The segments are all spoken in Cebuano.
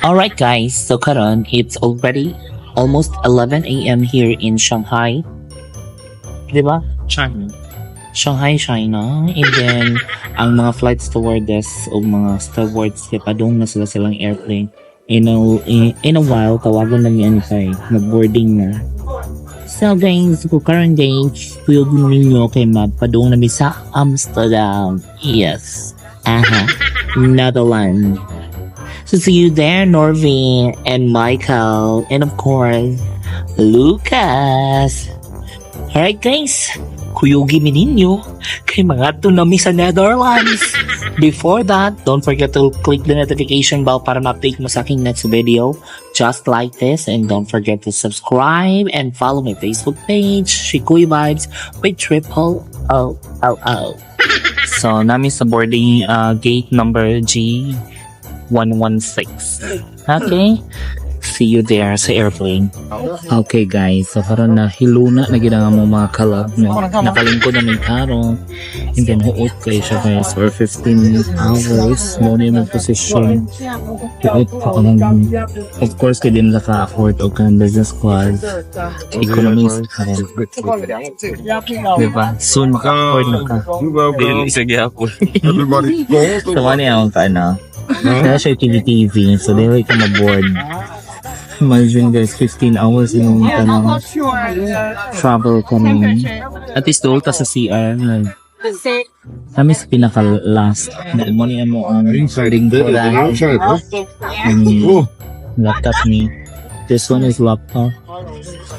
Alright guys, so karon it's already almost 11 a.m. here in Shanghai. Diba? China. Shanghai, China. And then, ang mga flight stewardess o mga stewards, padung na sila silang airplane. In a while, tawagan na niyan kay mag-boarding na. So guys, kung karon guys, kuyog ninyo kay magpadung na mi sa Amsterdam. Yes. Aha. Netherlands. So see you there, Norvin and Michael, and of course, Lucas. Alright guys, kuyugi mi ninyo kay mangadto na mi sa Netherlands. Before that, don't forget to click the notification bell para ma-update mo sa aking next video just like this. And don't forget to subscribe and follow my Facebook page, Shikuy Vibes with triple O O O. So, naa mi sa boarding gate number G116. Okay? See you there sa airplane. Okay guys, so karon na hiluna na gid ang among mga kalab, no. Nakalingkod na may karon. And then huot kay siya guys for 15 hours. Mao ni imong position. Huot pa ka lang. Of course, kay di na ka-afford og kanang business class. Economist ka rin. Diba? Soon maka-afford na ka. Dili sa gyapon. Everybody go. So, ano yung ka na? Kaya siya TV TV, so dili ka ma-board. Imagine guys, 15 hours yung kanang travel kami. At least dool ta sa CR. Kami sa pinaka-last. Mao ni mo ang lingkuran. Ang Oh, laptop ni. This one is laptop.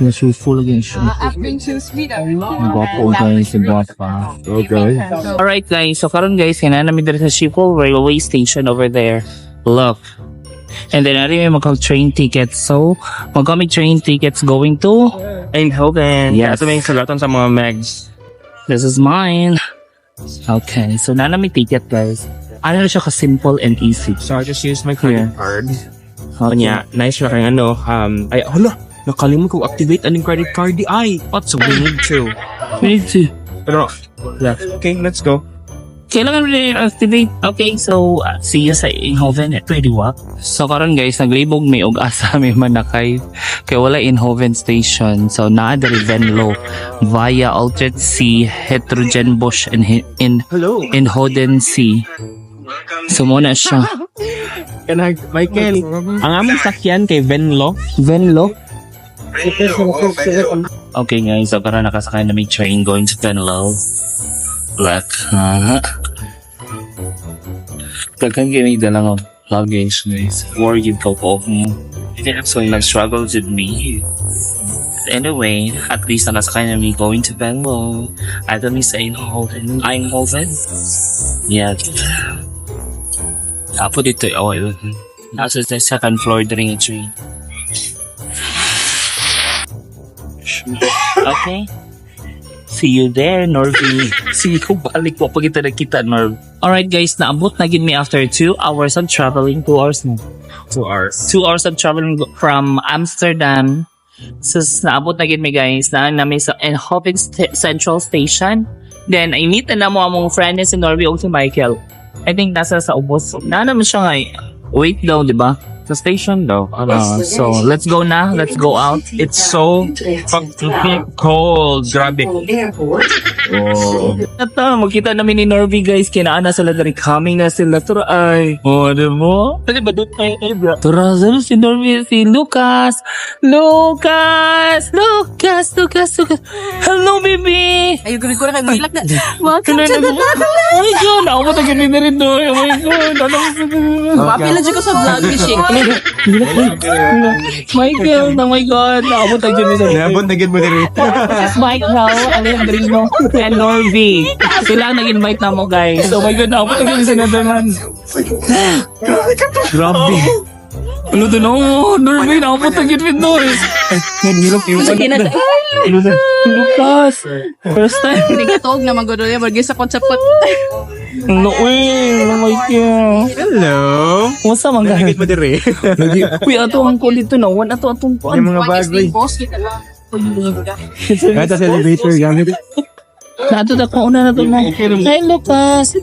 Na siya full again siya. I've been to Sweden. Gwapo guys, si pa. Okay. Alright guys, so karon guys, kaya namin diri sa Schiphol Railway Station over there. Look. And then ari may mga train tickets. So, magkami train tickets going to Eindhoven. Yes. Ito may sulatan sa mga megs. This is mine. Okay, so naa na may ticket guys. Ano na siya ka-simple and easy. So I just used my credit Here. card. Okay. Nya, nice siya kay ano, ay, hala, nakalimot ko activate aning credit card di ay. What? So we need to. We need to. Pero, yeah. Okay, let's go. Kailangan mo rin activate. Okay, so see you sa Eindhoven at 21. So karon guys, naglibog mi og asa mi manakay kay wala Eindhoven station. So naa diri Venlo via Altert C, Hertogenbosch and in Hello. in Hoden C. So mao na siya. Kanag, Michael, ang among sakyan kay Venlo. Venlo? Okay guys, so karon nakasakay na may train going to Venlo. Look. Daghan kini dala nga luggage guys. Worried ko ko. So nag-struggle with me. Anyway, at least nakasakay na mi going to Venlo. Adto mi sa Eindhoven. Eindhoven? Yeah. Apo dito, oh, yun. Nasa sa second floor during a train. Okay. See you there, Norby. See you balik po pag kita nagkita, Norv. Alright guys, naabot na gid mi after 2 hours of traveling. 2 hours na. 2 hours. 2 hours of traveling from Amsterdam. So, naabot na gid mi guys na nami sa Eindhoven Central Station. Then, I meet na namo among friend na si Norby o si Michael. I think nasa sa ubos. Na naman siya nga eh. Wait daw, di ba? Sa station daw. Ano? So, let's go na. Let's go out. It's so fucking cold. Grabe. Oh. Ito, magkita namin ni Norby guys. Kinaan na sila dari. Coming na sila. Tura ay. Oh, ano mo? Pwede ba doon tayo ay, bro? Tura, sino si Norby? Si Lucas. Lucas! Lucas! Lucas! Lucas! Hello, baby! Ayun, gawin ko na kayo. Mag-vlog na. Welcome to the Oh my God! Ako ba tayo na rin doon? Oh my God! Ano mo Mapila dyan ko sa vlog ni Shake. Michael! Oh my God! Ako tayo dyan sa Nabot na gid mo diri. This is Michael, Alejandrino, and Norby. Sila ang nag-invite na mo, guys. Oh my God, ako tayo sa Netherlands. Grabe. Ano to no? Norby, nakapunta gid with noise. Sige na. Lucas! First time. Hindi ka tuog na magulo niya. Bagay sa konsepot. No way! Oh my God. Hello. Kumusta man Nagit guys? mo diri. Uy, ato ang kulit to na. One ato atong kuan. Yung mga bagay. Boss, kita lang. Kahit sa elevator gamit. Nato na ko una na to na. Hi, Lucas.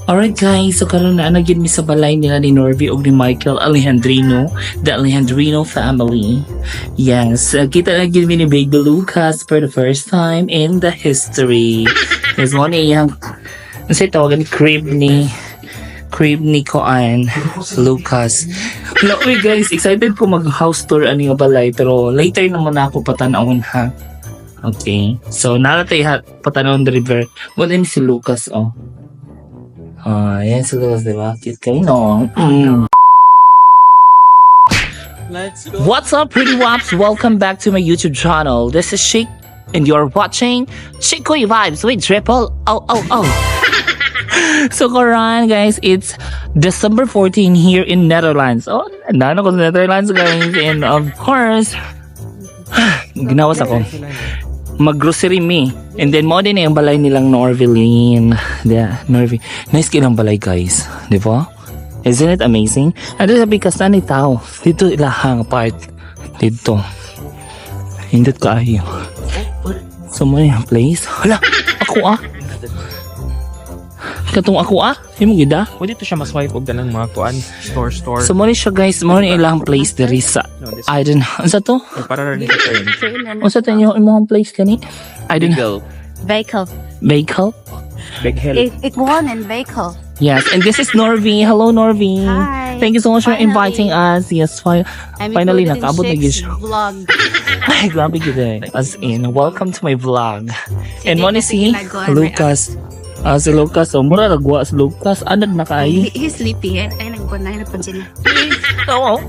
Alright guys, so karon naa na gyud mi sa balay nila ni Norby ug ni Michael Alejandrino, the Alejandrino family. Yes, kita na gyud mi ni Baby Lucas for the first time in the history. There's one iyang, ano sa'yo tawagan, crib ni Koan, Lucas. No, uy guys, excited ko mag-house tour ani nga balay, pero later naman ako patanawon ha. Okay. So, nalatay ha, patanawon the river. Wala ni si Lucas, oh. Ah, yan si Lucas, di ba? Cute kayo, no? Let's go. What's up, pretty wops? Welcome back to my YouTube channel. This is Chic, and you're watching Chikoy Vibes with Triple O O O. So, karon, guys, it's December 14 here in Netherlands. Oh, nano ko sa Netherlands, guys. And of course, ginawas ako. Mag-grocery me. And then, mo din yung balay nilang Norvilene. Yeah, Norvi. Nice kilang balay, guys. Di ba? Isn't it amazing? Ano sabi ka ni tao? Dito ilahang part. Dito. Hindot kaayo. So mo yung place. Hala, ako ah. Katong ako ah. Imo gid ah. Pwede to siya maswipe og danang mga kuan, store store. So mo ni siya, guys, mo ni ilang place diri sa No, this Iden. Unsa to? Para rin ito yun. Unsa to inyo imong place kani? Iden Vehicle. Vehicle? Big hill. Ik woon in vehicle. Yes, and this is Norvi. Hello, Norvi. Hi. Thank you so much for Finally. inviting us. Yes, I'm finally included in nakaabot na gyud Sheikh's siya. vlog. Ay, grabe gyud eh. As in, welcome to my vlog. And mo ni si Lucas. Ah, si Lucas. Oh, mura ragwa si Lucas. Anad na kaayo. He's sleepy. Ay, nagkuhan na. Napansin na. Oo.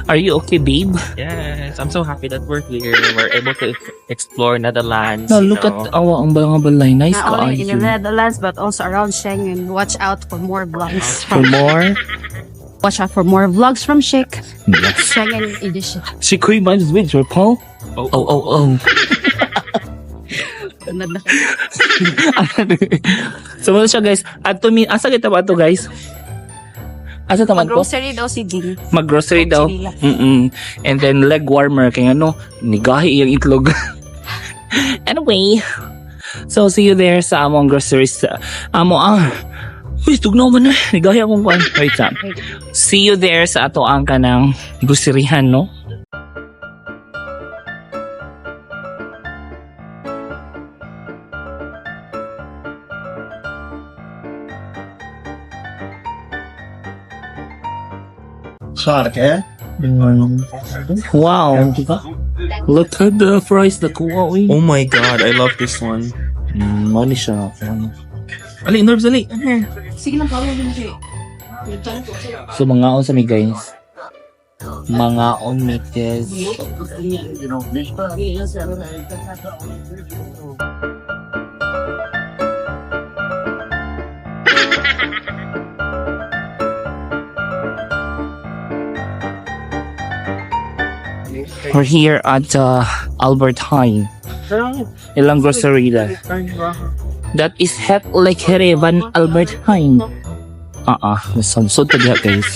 Are you okay, babe? Yes, I'm so happy that we're here. We're able to explore Netherlands. No, you look at know. awa ang mga balay. Nice Not only in the kaayo. Netherlands, but also around Schengen. Watch out for more vlogs. For more, Watch out for more vlogs from Sheikh. Yes. Schengen edition. Si Kuy Vibes with your Paul. Oh. Oh. Tunad na. So mo siya, guys. At to me, asa kita ba to, guys? Asa taman ko? Mag-grocery daw si Ding. Mag-grocery daw. Chirila. And then leg warmer kay ano, nigahi iyang itlog. Anyway, so see you there sa among groceries. Amo ang uy, tugnaw man na. Nigahi akong kwan. Wait sa. See you there sa ato ang kanang groceryhan, no? Stark, hè? Wow. Look at the fries na kuha, uy. Oh my God, I love this one. Mo ni siya. Ali, Norbs, ali. Sige lang, Paolo. So, mangaon sa mi, guys. Mangaon mi, guys. We're here at Albert Heijn. Ilang grocery da. That is het lekkere van Albert Heijn. Ah, so diha, guys.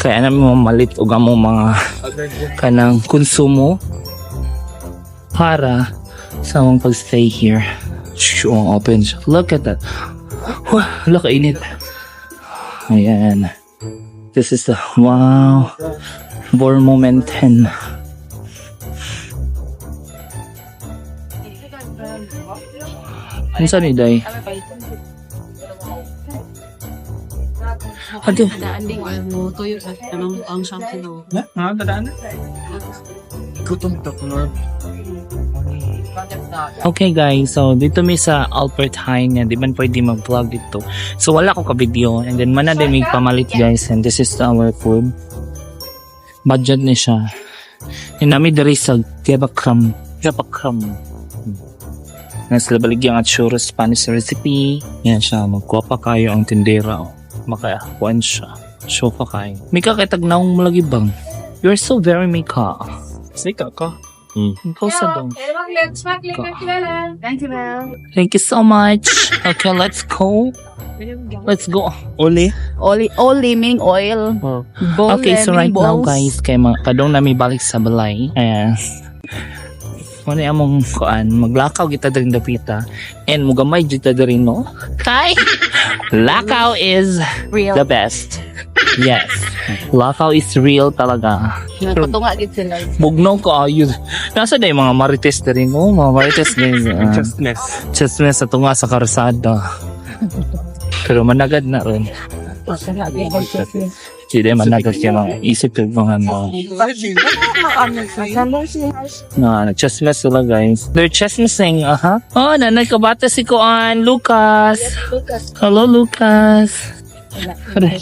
Kaya namin mamalit og amo mga kanang konsumo para sa among pagstay here. Shoo, open siya. Look at that. Whew, look, init. Ayan. This is the, wow. Momenten. Ano ni Day? Ado. Daan ding oil mo. Tuyo sa anong ang shampoo. Na, nga, dadaan na. Gutom to, Norb. Okay guys, so dito mi sa Albert Heijn nga, di man pwede mag-vlog dito. So wala ko ka-video and then mana din may pamalit, guys, and this is our food. Budget ni siya. And nami diri sa Gebakram. Gebakram. Nasa baligyan at churros Spanish recipe. Yan siya, magkuha pa kayo ang tindera. Oh. Makakuan siya. Show pa kayo. Mika kay tagnaong mo lagi bang? You're so very Mika. Sika ka. Ikaw sa dong. Thank you, Mel. Thank you so much. Okay, let's go. Let's go. Oli. Oli, oli meaning oil. Oh. Bowl, Okay, so right meaning now balls. guys, kay mga padong nami balik sa balay. Ayan. Muna among kuan, maglakaw kita diri dapita and mugamay jud ta diri, no? Kay lakaw is Real. the best. Yes. Lakaw is real talaga. Nagpatunga gid sila. Bugnaw ko ayun. Nasa na yung mga marites diri, no? Mga marites din. Justness. Chismes sa tunga sa karsada. Pero managad na rin. Hindi managad kaya mga isip ko mga ano. Na, nagchismes sila, guys. They're chismesing, aha. Oh, nanay kabata si Kuan, Lucas. Hello, Lucas. Aray.